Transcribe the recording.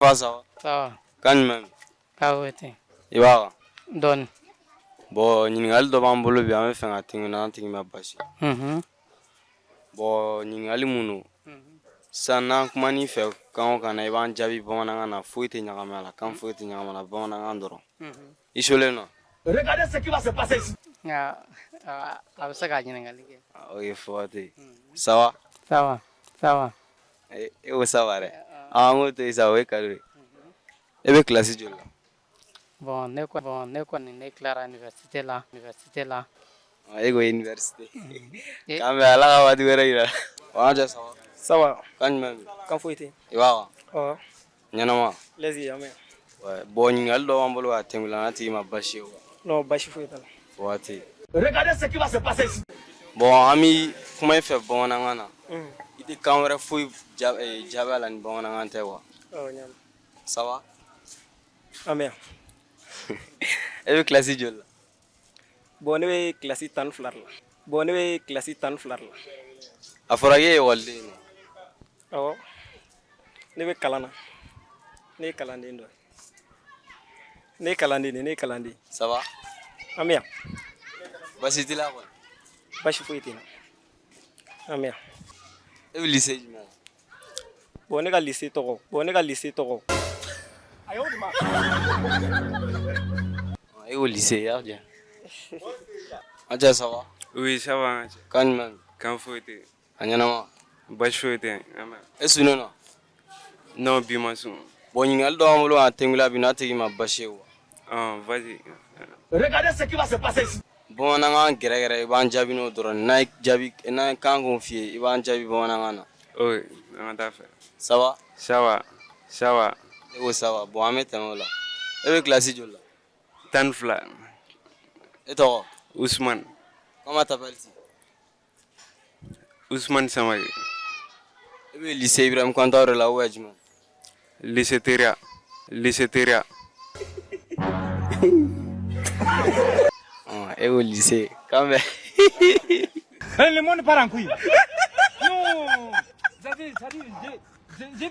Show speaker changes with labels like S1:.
S1: Ça va?
S2: Ça va.
S1: Kan jumɛn?
S2: K'a bɛ ten.
S1: I b'a kan?
S2: Dɔɔni.
S1: Bon, ɲininkali dɔ b'an bolo bi, an bɛ fɛ ka tɛmɛ n'an tigi ma basi. Bon, ɲininkali mun don sisan, n'an kuman'i fɛ kan o kan na, i b'an jaabi bamanankan na, foyi tɛ ɲagami a la, kan foyi tɛ ɲagami a la, bamanankan dɔrɔn. I solen nɔ?
S3: Regardez ce qui va se passer ici.
S2: Nka a bɛ se ka ɲininkali kɛ.
S1: Ah, ok, fɔ tɛ. Ça va?
S2: Ça va, ça va.
S1: E ko ça va dɛ. Ah, an k'o to yen sa, o ye cadeau ye. E bɛ kilasi joli la?
S2: Bon, ne kɔni, ne tilara université la, université la.
S1: Ah, e ko université. K'an bɛn, Ala ka waati wɛrɛ yira. Wa an cɛ, ça va?
S4: Ça va.
S1: Kan jumɛn bɛ?
S4: Kan foyi tɛ.
S1: I b'a kan?
S4: Ɔ.
S1: Ɲɛnama?
S4: Lezi, an bɛ.
S1: Ouais. Bon, ɲininkali dɔ b'an bolo ka tɛmɛ la, n'a tigi ma basi ye quoi.
S4: Non, basi foyi t'a la.
S1: Waati.
S3: Regardez ce qui va se passer ici.
S1: Bon, an bi kuma i fɛ bamanankan na. I tɛ kan wɛrɛ foyi jaabi a la ni bamanankan tɛ quoi.
S4: Ɔ, ɲaami.
S1: Ça va?
S4: An bɛ yan.
S1: E bɛ kilasi joli la?
S4: Bon, ne bɛ kilasi 12 de la. Bon, ne bɛ kilasi 12 de la.
S1: A fɔra k'e ye ekɔliden ye.
S4: Awɔ, ne bɛ kalan na. Ne ye kalanden dɔ ye. Ne ye kalanden de ye, ne ye kalanden.
S1: Ça va?
S4: An bɛ yan.
S1: Basi t'i la kɔni?
S4: Basi foyi tɛ n na. An bɛ yan.
S1: E bɛ lycée jumɛn la?
S4: Bon, ne ka lycée tɔgɔ, bon, ne ka lycée tɔgɔ.
S1: E ko lycée, y'a diya. An cɛ, ça va?
S5: Oui, ça va.
S1: Kan jumɛn?
S5: Kan foyi tɛ.
S1: A ɲɛnama?
S5: Basi foyi tɛ. An bɛ.
S1: E sunnen nɔ?
S5: Non, bi ma sun.
S1: Bon, ɲininkali dɔ b'an bolo ka tɛmɛ la bi, n'a tigi ma basi ye quoi.
S5: Ah, vas-y.
S3: Regardez ce qui va se passer ici.
S1: Bamanankan gɛrɛgɛrɛ, i b'an jaabi n'o dɔrɔn. N'a ye jaabi, n'a ye kan k'o f'i ye, i b'an jaabi bamanankan na.
S5: Oui, an ka taa fɛ.
S1: Ça va?
S5: Ça va, ça va.
S1: E ko ça va. Bon, an bɛ tɛmɛ o la. E bɛ kilasi joli la?
S5: 12.
S1: E tɔgɔ?
S5: Ousmane.
S1: Comment t'appelles-tu?
S5: Ousmane Samake.
S1: E bɛ lycée Ibrahim Kontawure la ou bien jumɛn?
S5: Lycée Teria. Lycée Teria.
S1: E ko lycée. K'an bɛn.
S3: Le monde part en couille. Non. C'est-à-dire, j'ai dit